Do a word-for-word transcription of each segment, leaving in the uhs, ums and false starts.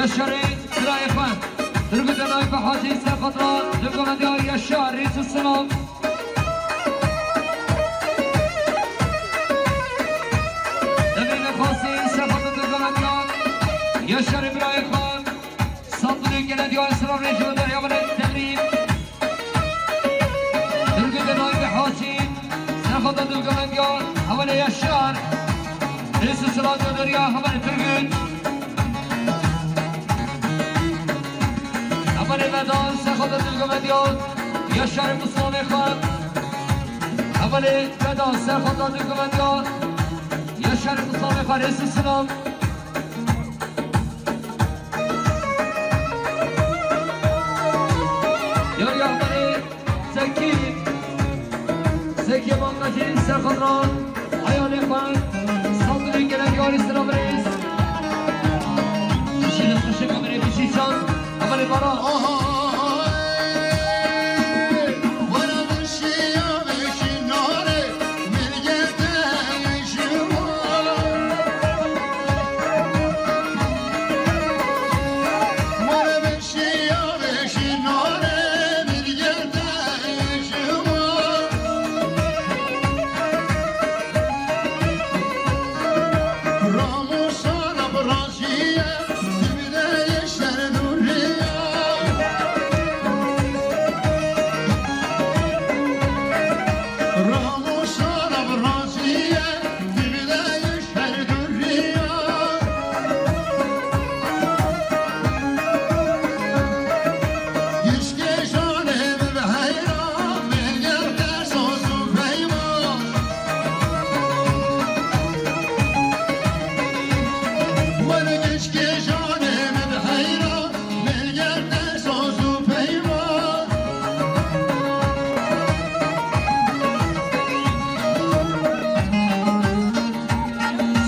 Yaşarê birayê xwe. Turgut Enay bi Hacî Serxatra, Dulgovendiya Yaşar, rêz û silam. Demê nexwasî Serxatra Dulgovendiya Yaşarê birayê xwe. Sandinê gele diya Esra Rêjo derya bine Tebrîm. Turgut Enay bi Hacî Serxatra Dulgovendiya hevalê Yaşar. Rêz û silam derya hevalê Turgut. Hevalê Vedan Serxota Dulgovendiya Yaşarê Muslamê xwe. Hevalê Vedan Serxota Dulgovendiya Yaşarê Muslamê xwe, rêz û silam. Ya, ya, hevalê Zekî, Zekî Mamdacî Serxatra, ayalê xwe, Sandinê gele diyarî sira birêz. Şîrê xweşê kamerê bişî çand, hevalê Baran.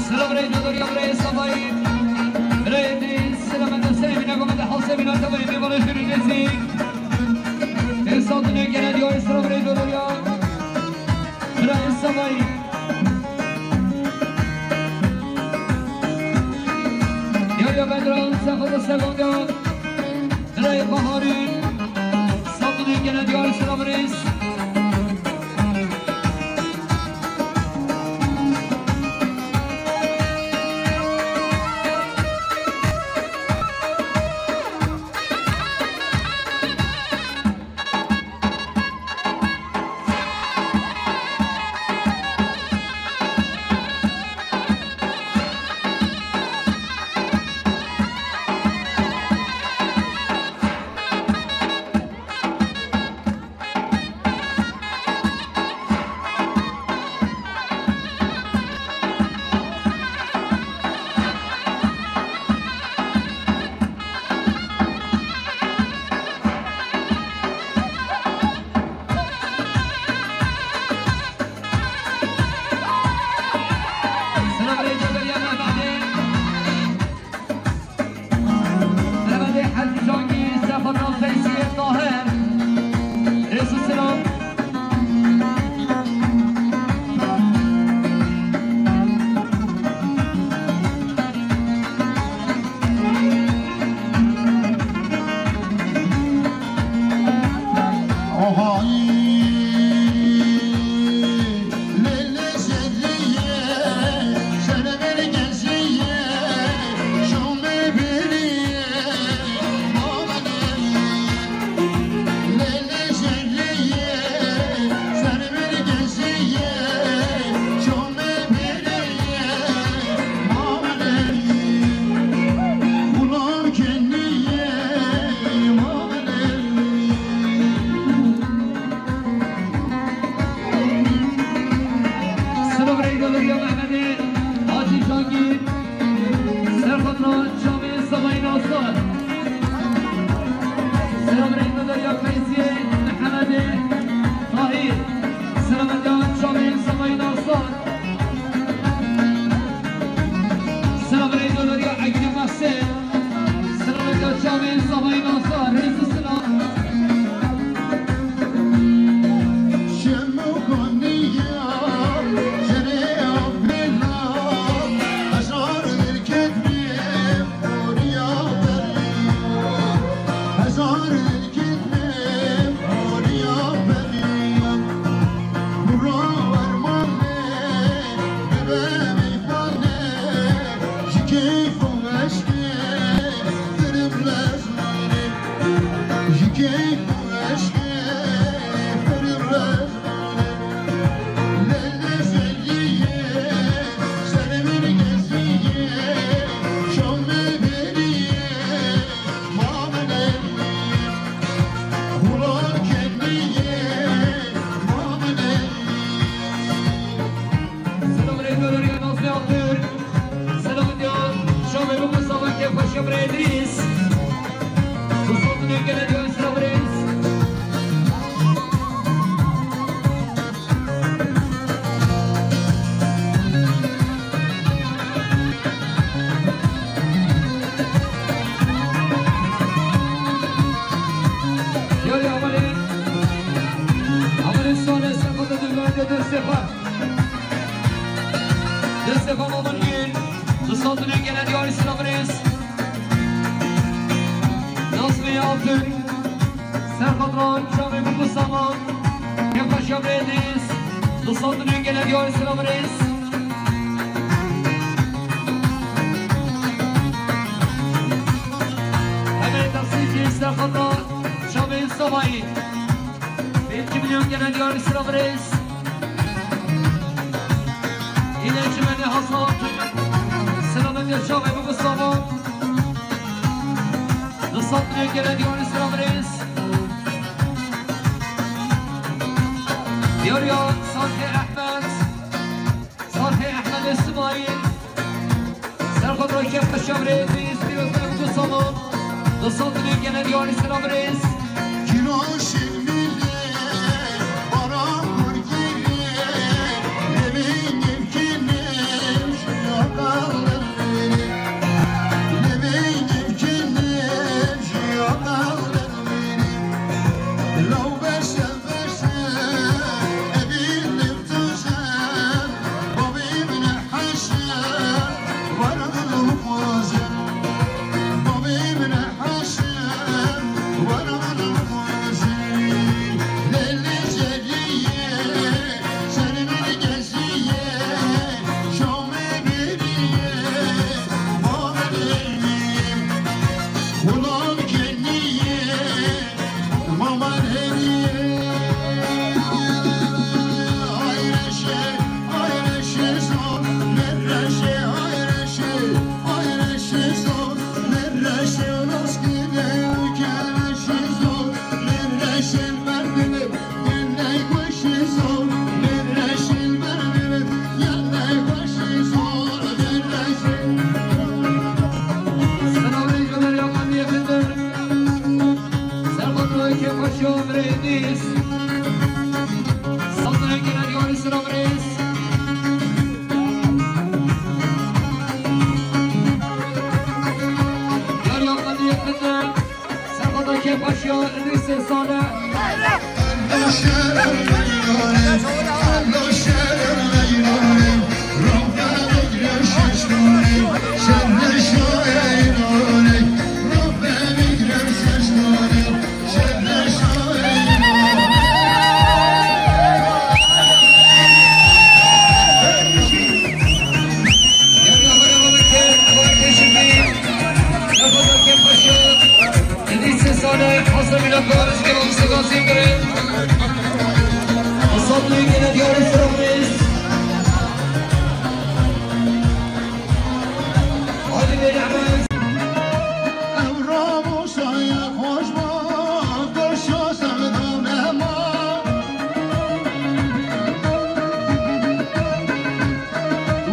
Selam rey dodoriya birayê Safayî. Birayê dî, selam ede serê bîna gomede hewsê bîna tevayê bê bala jûrê nêzîk. Ê Sandinê gele diya, selam rey dodoriya. Birayê Safayî. Ya, ya, Bedran, Sefo da Sefo da. Birayê Baharî. Sandinê gele diya, selam rêz. Selam rey dodoriya Mehmetê. Mehmetê Hecî Cangî, Sefa Nafeysiyê Tahir. Rêz û selam. Silav reyna deriya Mehmedê Hacî Cangî, Serxatra Çamê Savayî Nasar. Silav reyna deriya Qeysiyê Mehmedê Tahîr, Silav reyna Çamê Savayî Nasar. Silav reyna deriya Egînê Mesê. Silav reyna Çamê Savayî Nasar. Rêz û silav. Destê xwe. Destê xwe Mamun Gül. Di sandinê gele diyarî sira birêz. Nazmiye Altun. Serxatran çavê min ku saman. Kêfxweşiya birêz. Di sandinê gele diyarî sira birêz. Hemê destî jî serxatran çavê savayî. Pêncî milyon gele diyarî sira birêz. Île çimenê Hasan. Selamet ya çavê min ku saman. Di sandinê gele diyarî sira birêz. Diyariya Sarhê Ehmed. Sarhê Ehmedê Simayîl. Serxatran kêfxweşiya birêz, pîroz be ku saman. Di sandinê gele diyarî sira birêz. Kiroşin milê, bara kurgirê, lê bînim kinim ji ya dağlarê, lê bînim kinim ji ya dağlarê. Law beşe beşe, ebînim tu sen, babî min heşe, were min xwazin, babî min Serxweda kêfxweşiya Îdrîsê Salih.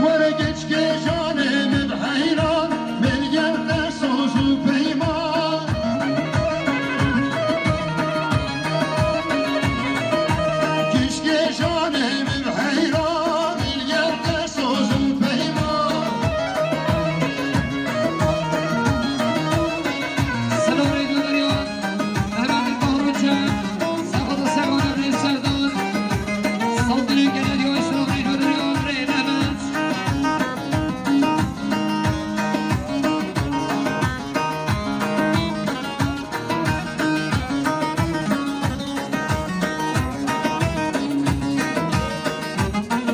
Were keçikê canê min bi heyran, min li gel te soz û peyman. Keçikê canê min bi heyran, min li gel te soz û peyman. Selam rêdiyodariya. Mehmet Bahroçe, Sefada Sefada Rê Serdar, Saldırı Genel Yavaşlar Rê Rê Rê Mehmet.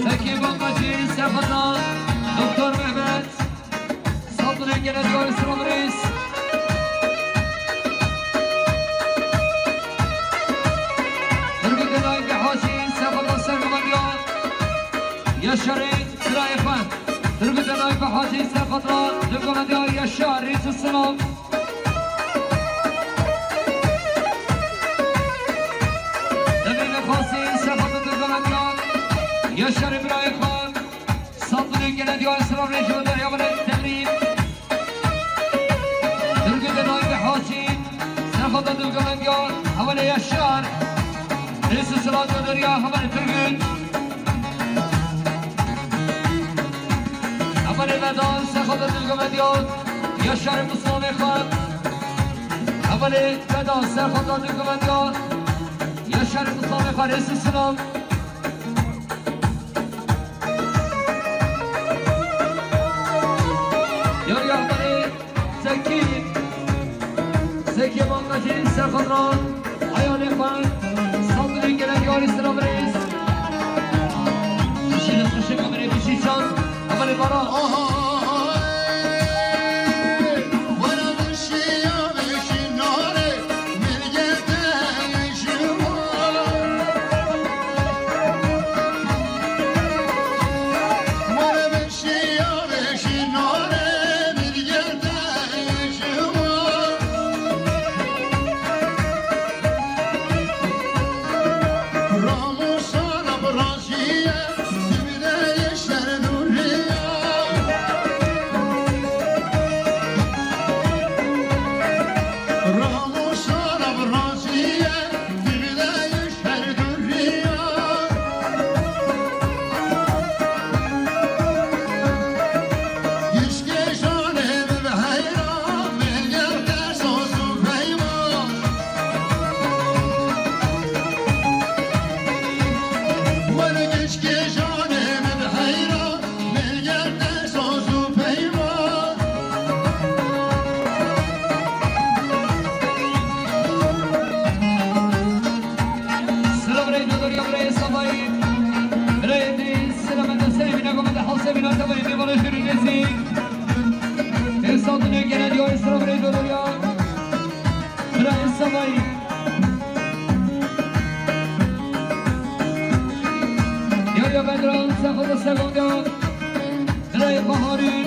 Zeki Bankacı, Sefada, Doktor Mehmet. Saldırı gene diyor Sıra Reis. Turgut Enayi ve Hacı Sefada Sergimanya. Yaşar'ı sıraya efendim. Turgut Enayi ve Hacı Sefada Sergimanya. Yaşar Reis Sınav. Demir ve Hacı Sefada Sergimanya. Yaşar İbrahim Han. Saldırı gene diyor Sıra Reis. Derya Bülent Demir. Turgut Enayi ve Hacî, Serxweda Dilgomendya, hevalê Yaşar, Rêsû Silato Derya, hevalê Turgut, hevalê Vedan, Serxweda Dilgomendya, Yaşar Muslamê xwe, hevalê Vedan, Serxweda Dilgomendya, Yaşar Muslamê xwe, Rêsû Silam. Bangajî serxwendran, eyalê xwe, saldinên gelek yarî silav rêz. Şîrê xweşik emirê bişî çand, emirê bara. Aha, aha, aha, aha. Silav rê dodoriya birayê Savayî. Birayê dî silamet de serê bîna gomete hewsê bîna tevayê dê vara jûrî nêzî. Êsa dinê gene diyo silav rê dodoriya birayê Savayî. Yariya Bedran, Sefo da Segonda. Birayê Baharî,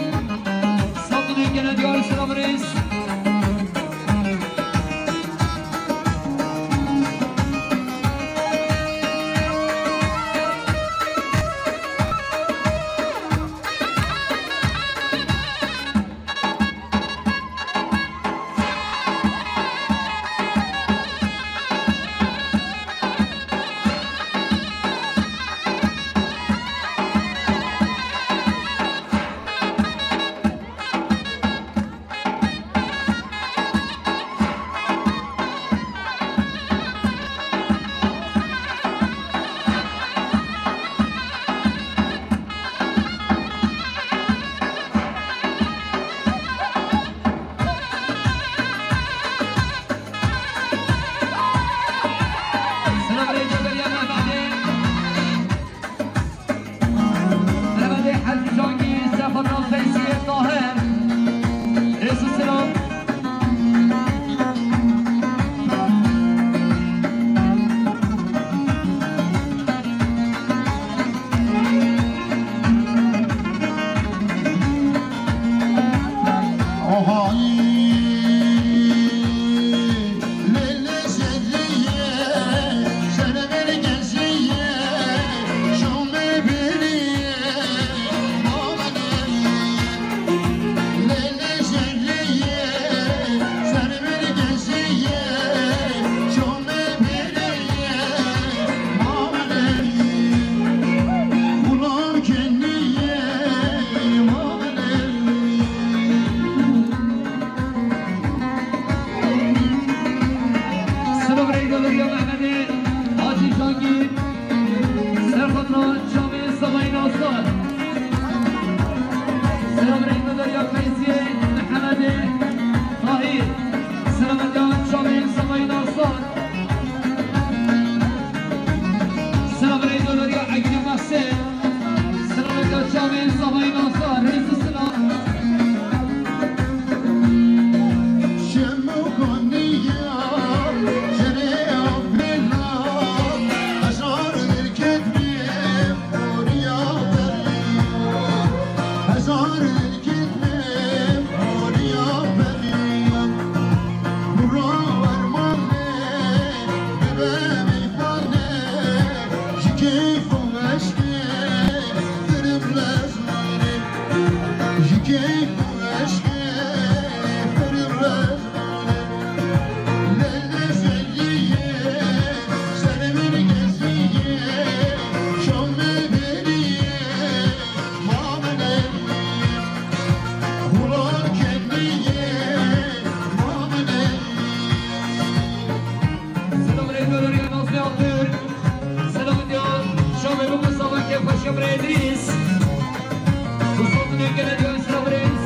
saldinê gene diyar silav rêz. Mehmetê Hecî Cangî, Sefo da Feysiyê Tahir. Rêz û silav. Silav rê dodoriya Mehmetê Hacî Cangî, serxwendran çavê Savayî Nasar. Silav rê dodoriya Feysiyê Mehemedê Tahîr. Silav rê çavê Savayî Nasar. Silav rê dodoriya Egîlê Mehsê. Silav rê çavê Savayî Nasar. Rêz û silav. Silav rê dodoriya Nazlê Altun. Silav diya çavê min Mustafa Kêfxweşiya birê Îdrîs. Ku saldinê gele diya silav rêz.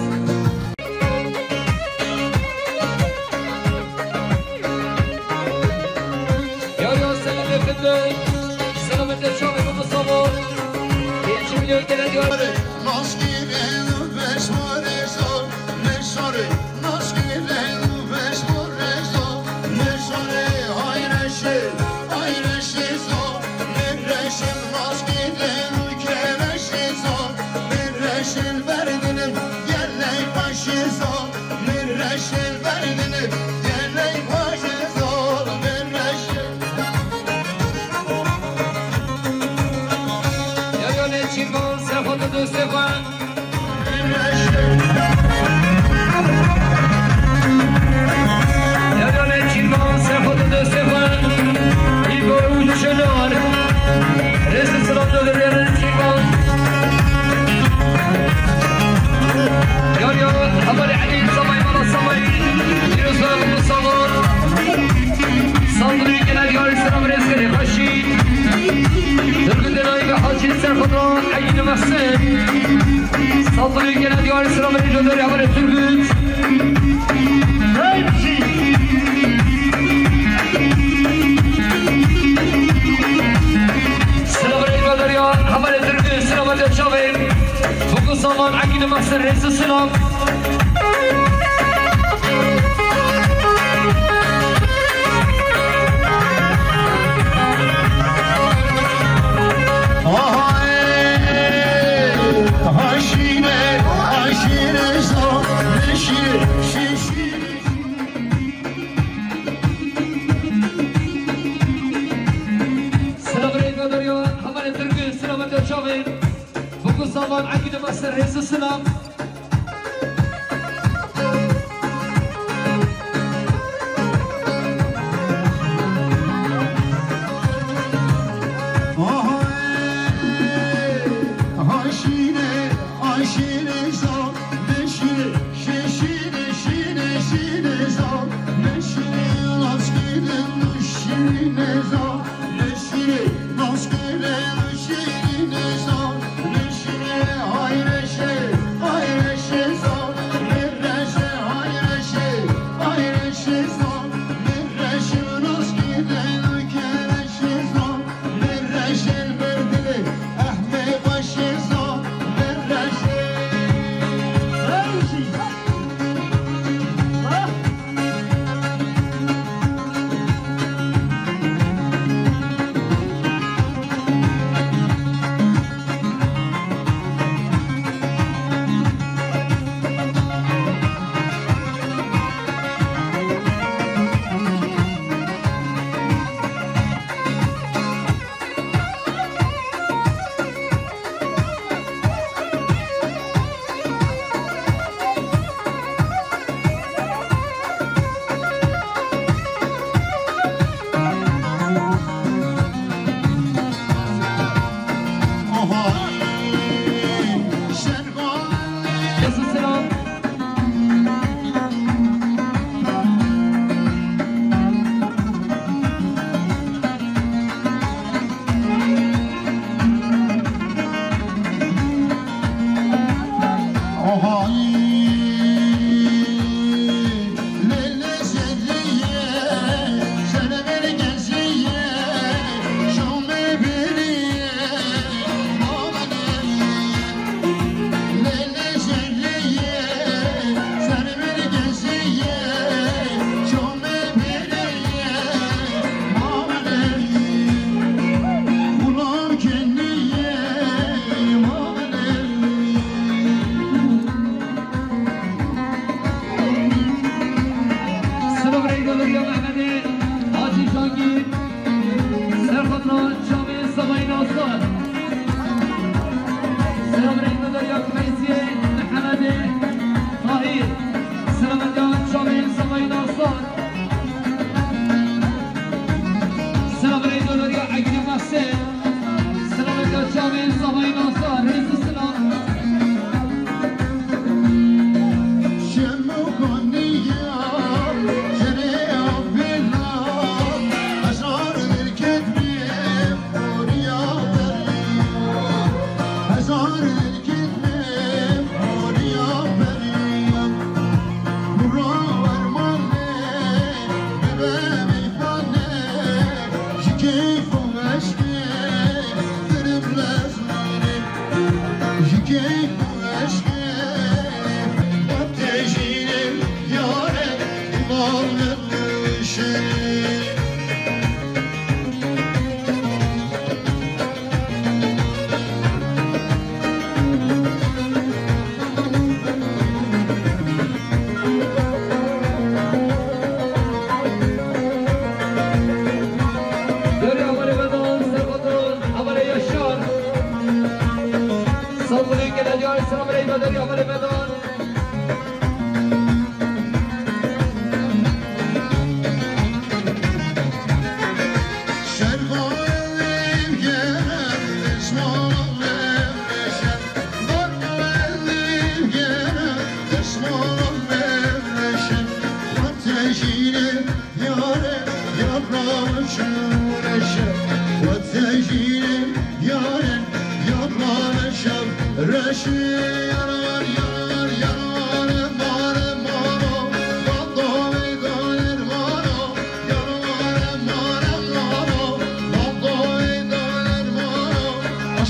Dostê xwe. Yar yar Nêçîrvan, ser xwe tu dostê xwe. Îgo û Çinar. Rêz û silav li Nêçîrvan. Yar yar Hevalê Elî, Samayî, Mala Samayî. Pîroz be, Mala Samayî. Sandrî gele diyarî selam rêz kerê xweşî. Turgut Enayi ve Hacî Serxodan Egîn Mehsen. Sandrî gele diyarî selam rêz Jodorî Hevalê Turgut. Hey, selam rêz Jodorî Hevalê Turgut. Selam rêz Çavê. Bugün zaman Egîn Mehsen rêz û selam. Selam rêz Jodorî Hevalê Turgut. Selamet ya çavê. Bugün zaman Egîn Mehsen rêz û selam. Silav reyna Lurya Mehmedê, Hacî Cangîr, Serxotra Çavê Sabayî Nasar. Silav reyna Lurya Qeysiyê Mehmedê Tahîr. Silav reyna Çavê Sabayî Nasar. Silav reyna Lurya Egîn Mehsen. Silav reyna Çavê Sabayî Nasar. Rêz û silav. Derya Mali Vedan, Serbakan, Amale Yaşar. Sabri Selam aleyküm, ya, böyle bedel.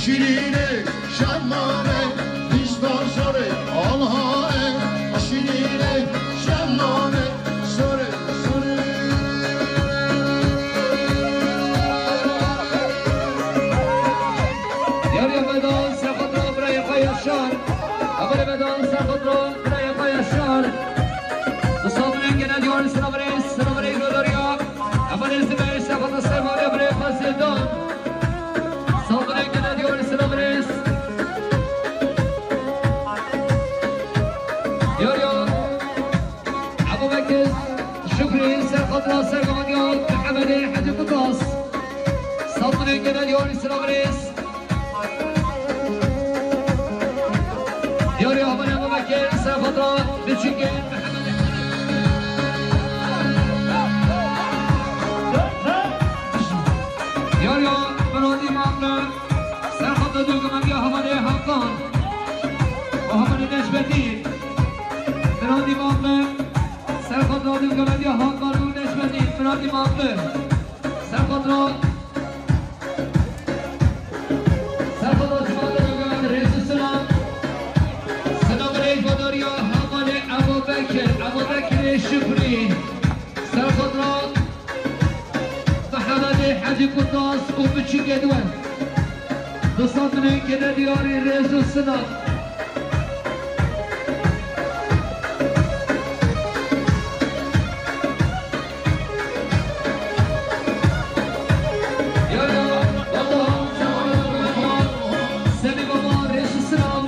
Şirine şemmame, dişta sore, alhae, şirine şemmame, sore, sore. Yar ya medan, sefatra, birayê xwe Yaşar. Amare medan, sefatra, birayê xwe Yaşar. Di sabunên gene diyar, selamerê, selamerê, Rodorya. Amare zibê, sefatra, selamerê, birayê xwe Zêdan. Saldırıya gelen diyor, selam reis. Diyor ya. Ebu Bekir, Şükrü, Serhat Nasser, Gamadya, Mehmet Ali, Hacı Kutas. Saldırıya gelen diyor, selam reis. Diyor ya, Ebu Bekir, Serhat Biçingê. Yar ya, Miradî Mamle, Serxata Dûgimediya Hevalê Hakan û Hevalê Necbetî. Miradî Mamle, Serxata Dûgimediya Hakan û Necbetî. Miradî Mamle, Serxata, Serxata Cumali Dûgimediya Rêz û Silam. Silam Rêz Badariya Hevalê Ebu Bekir, Ebu Bekirê Şükrî. Serxatra Mehemedê Hecî Kurtas û biçûkê di we. Di sed binên kene diyarî rêz û sinan. Ya, ya, Allah, Semî Baba, rêz û sinan.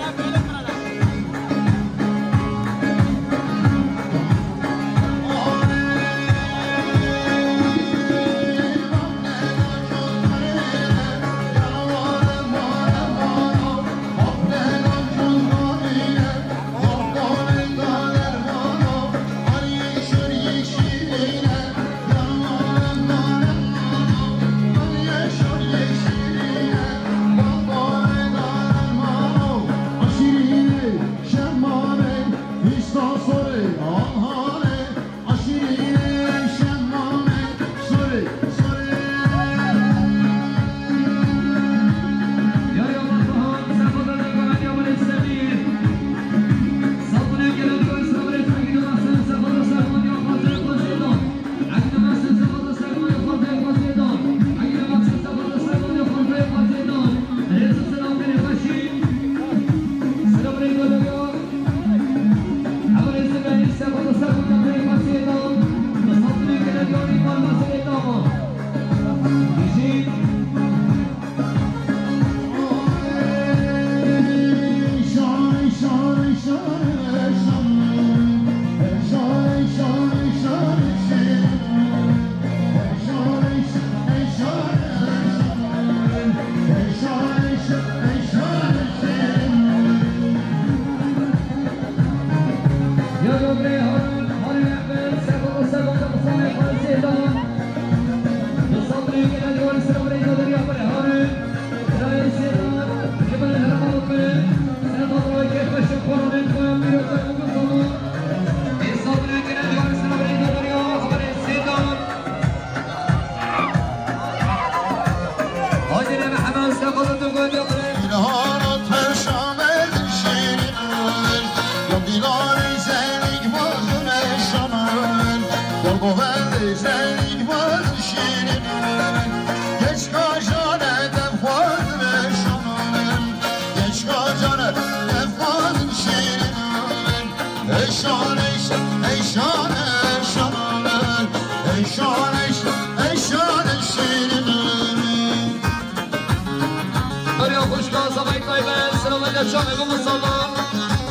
Çavê bibo salon,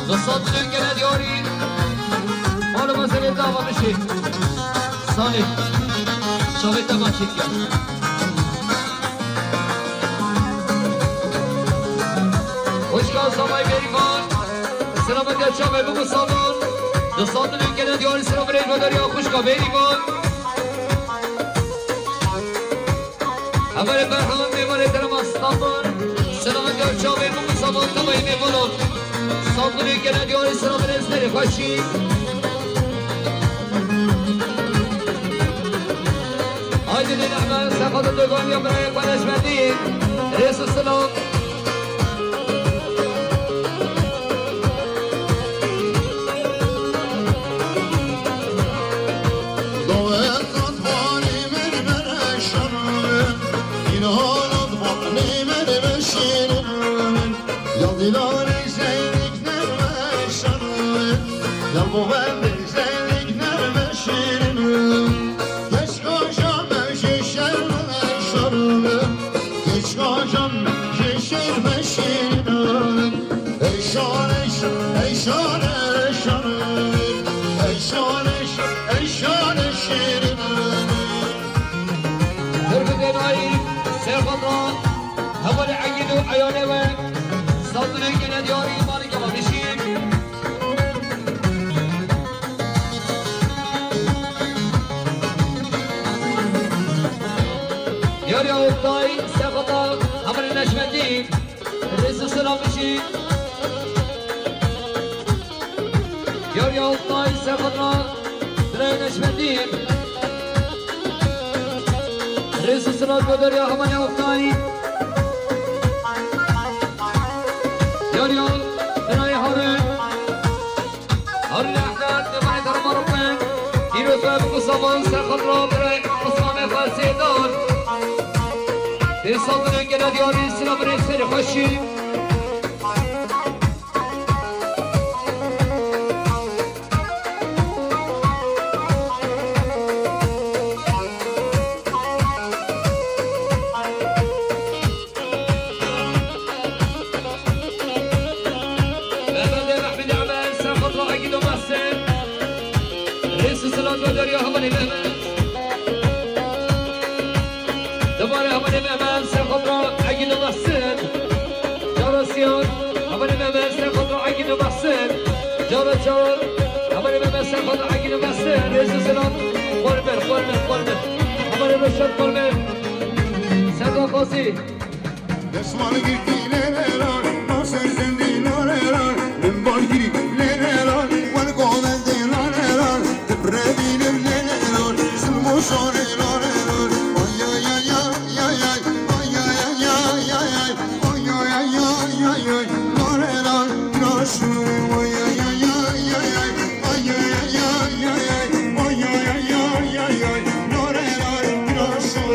bi sandinên gele diyarî. Mala mezelê dava bişî. Salê. Çavê te ma çêkiya. Xwişka Samay Bêrîvan. Selamet ya çavê bibo salon. Bi sandinên gele diyarî, selam rêz ve deriya xwişka Bêrîvan. Hevalê Berhan, mêvanê derma Stanbul. Selamet ya çavê min, Stanbul tevayî mêvanan. Stanbulê gele diyarî, selam rêz, serê xweşî. Haydi lê nehme, sefada doganya birayê xwe Neşmetî. Rêz û selam. Doğu Rıdvanî min mereşan min, Îlhan Rıdvanî min meşîrin min. Ya Dîlanî Zeynîk nermeşan min, ya Govendî Zeynîk nermeşîrin min. Keşka jame ji şer meşan min, keşka jame ji şer meşîrin min. Ey şan, ey şan, ey şan, ey şan, ey şan, ey şan, ey şan, ey şîrin. Hurmetê nayî, Serxwedra, hevalê Egîd û eyalê we, sandinên gele diyarî, malê gava bişî. Diyarî Oktay, Serxwedra, hevalê Neşmetî. Rêz û selam bişî. Diyarî Altay, Serxwedra, birayê Neşmetî. Rêz û selam Goderiya hevalê Altay. Diyarî birayê Harun. Harun Ehmed, devanê derma rixin. Îro tu ev Musaman Serxwedra, birayê Musaman Xwesêdan. Dê sandinên gele diyarî, silav rê serê xweşî. Mehmet Rehmî Nîmet, Serxwedra Egîd û Mehsin. Rêz û silav Goderiya hevalê Mehmet. Devarê hevalê Mehmet, Serxwedra Egîd û Mehsin. Cara siyan, hevalê Mehmet, Serxwedra Egîd û Mehsin. Cara çar, hevalê Mehmet, Serxwedra Egîd û Mehsin. Rêz û silav, xurme, xurme, xurme. Hevalê Reşat xurme. Serdan Xasî. Destmal girtî lê lê lal, naser zendî lal lê lal, min bal girî lê lê lal, wer govendê lal lê lal, tiprevînim lê lê lal, zilm û şanê lal lê lal. Ay, ay, ay, ay, ay, ay, ay, ay, ay, ay, ay, ay, ay, ay, ay, ay, ay, ay, lal lê lal, naşû, ay, ay, ay, ay, ay, ay, ay, ay, ay, ay, ay, ay, ay, ay, ay, ay, ay, lal lê lal, naşû.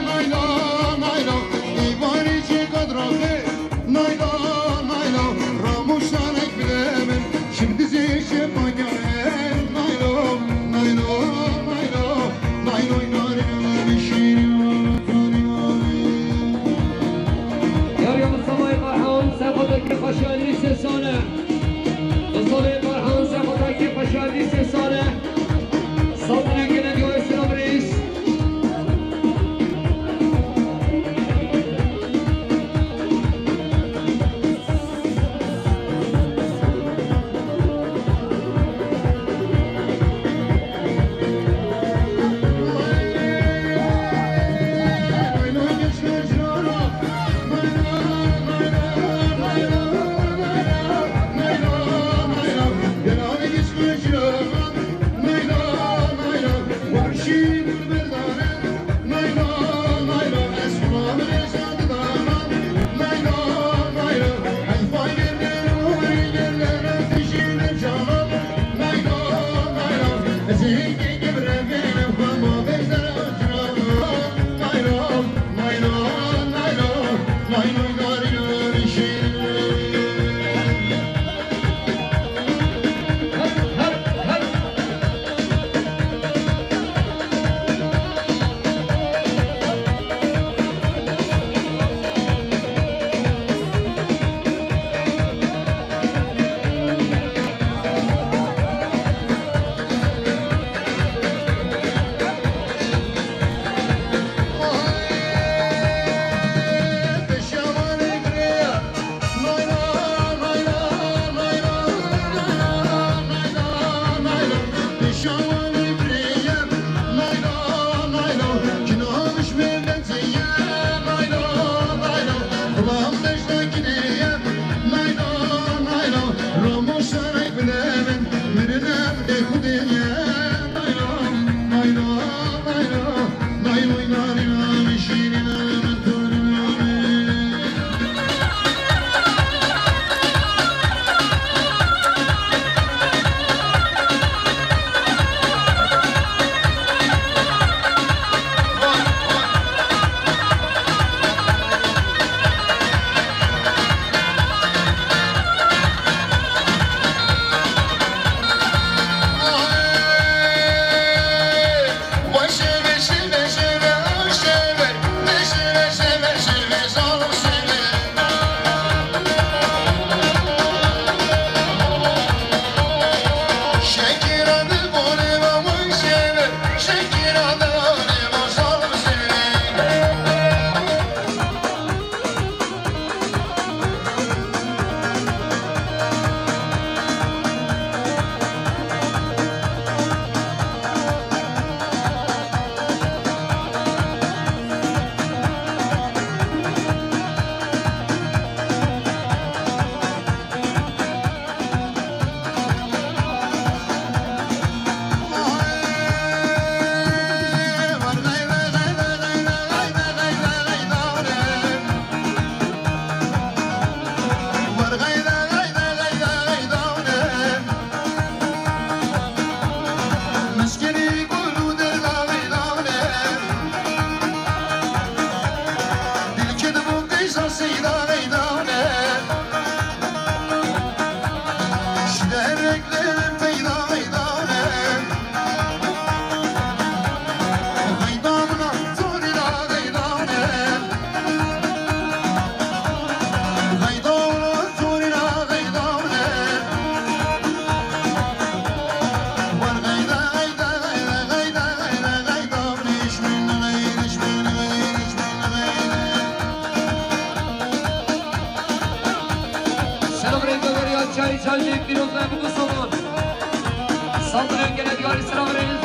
Nayla, nayla, îvarê çê qedraxê. Nayla, nayla, ramûşanek bide min, şim dizê şepanyaye. Nayla, nayla, nayla, nayloy nare, şîrîn. Yar ya Mustafa'yê Ferhan, Serxwedekî Xweşanî sê sal e. Mustafa'yê Ferhan, Serxwedekî Xweşanî sê sal e. Sandinên gele diyarî, silav rêz. Selam rêveberiya çayê çajê pîroz me bi guh sovan. Saldırı gene diyarî sıra verin.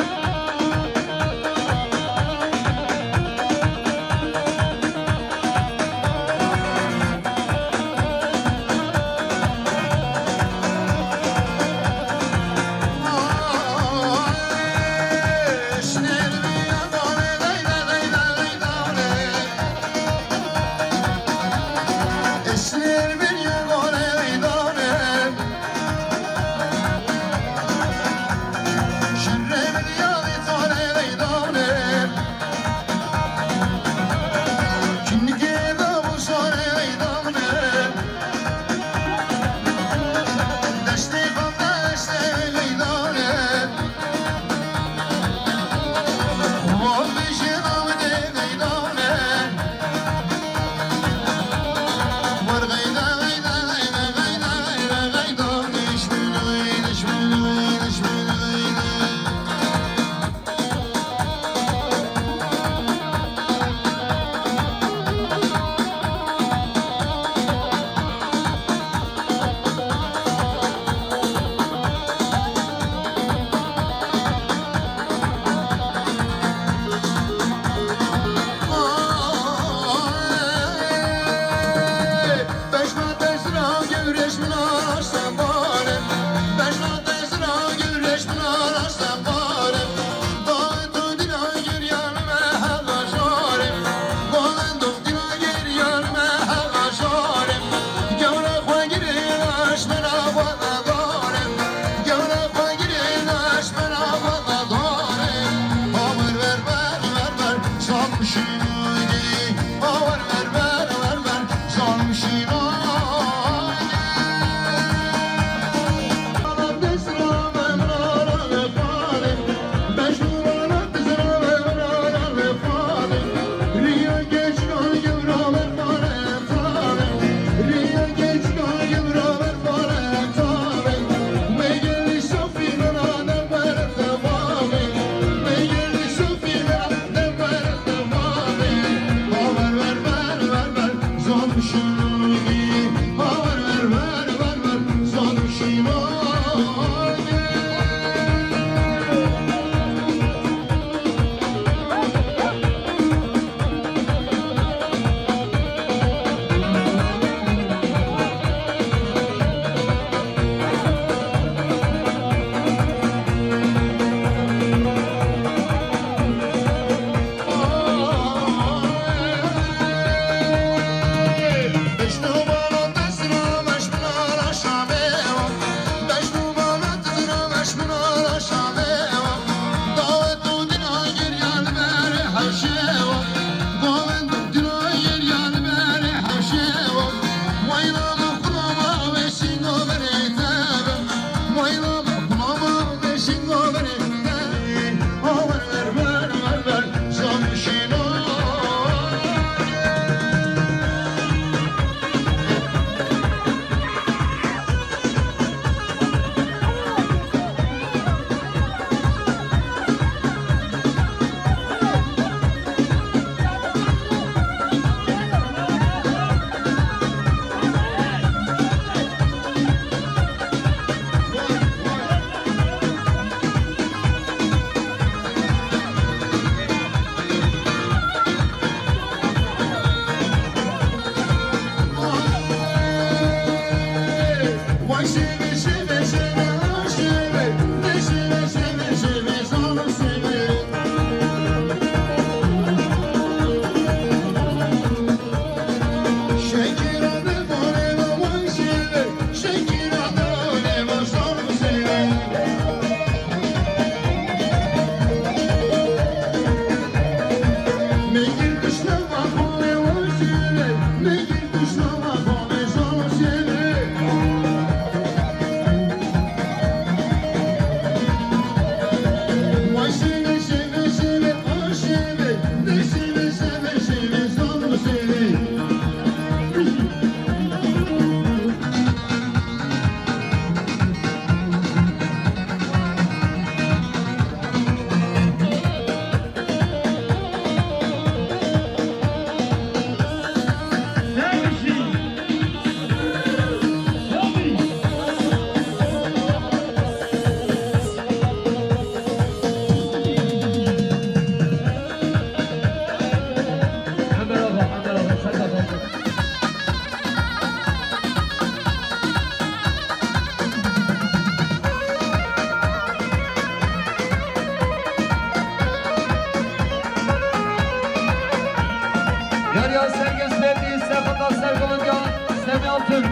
Yariya Sergen Smetî, Sefata Sergolanca, Semî Altun.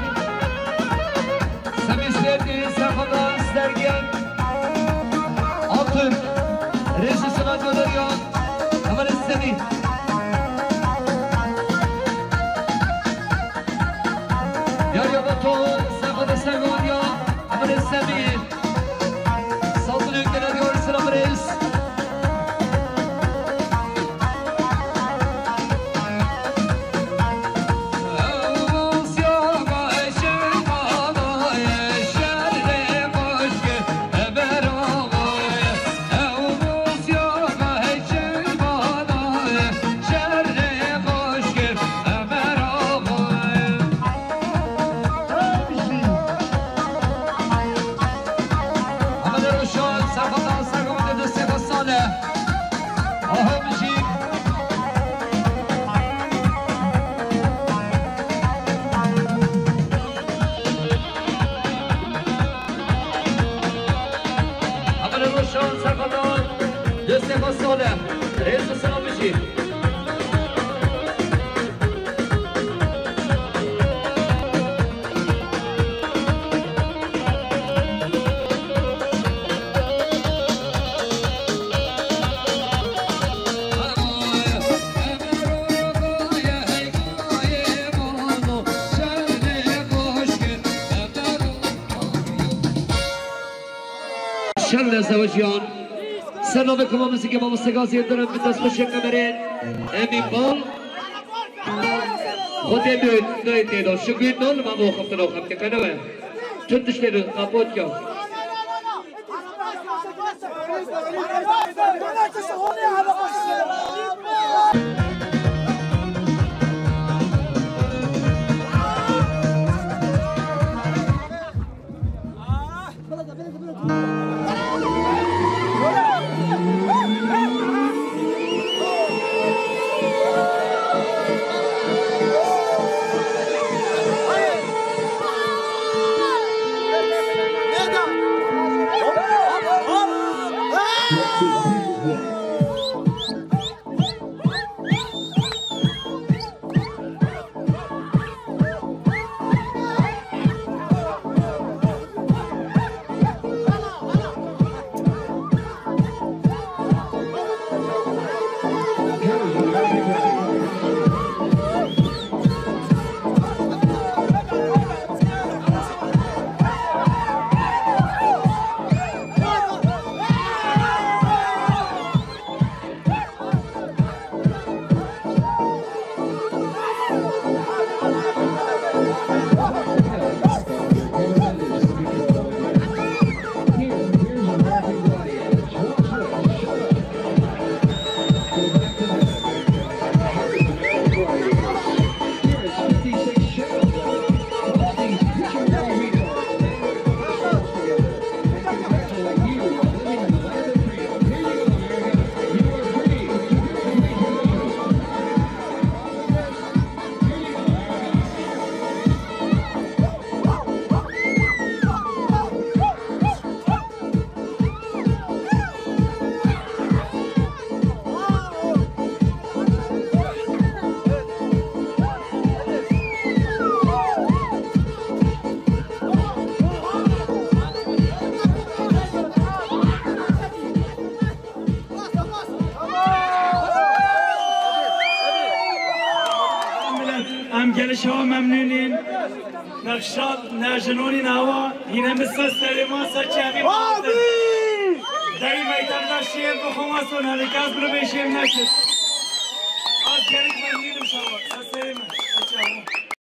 Semî Smetî, Sefata Sergen Altun. Rêz û sima Coderiya, Hevalê Semî. Yariya Bato, Sefata Sergolanca, Hevalê Semî. Sazlı Gökdelen Yörüsü'ne Brez. Amedê Roşan, Sefata Sergolanca, du sê sal e. Aha, bijî. Amedê Roşan, Sefata, du sê sal e. Rêz û sima bijî. Zewejiyan. Ser navê Koma Muzîkê Mamoste Gazî Yildirim bi destxweşê Qemerê Emîn Bal. Xwedê dût nayê tê de. Şugrî nol ma bo xeftina xefte qenewe. Tu tiştê li qapot ya. Em gelişa memnûnîn. Nexşa ne jinonî nawa, hîne min ser serê ma, ser çavê ma. Dayî meydan da şiir bi xwe ma son, hene kas biro bê şiir nekir. Az gelek memnûnim şawa. Ser serê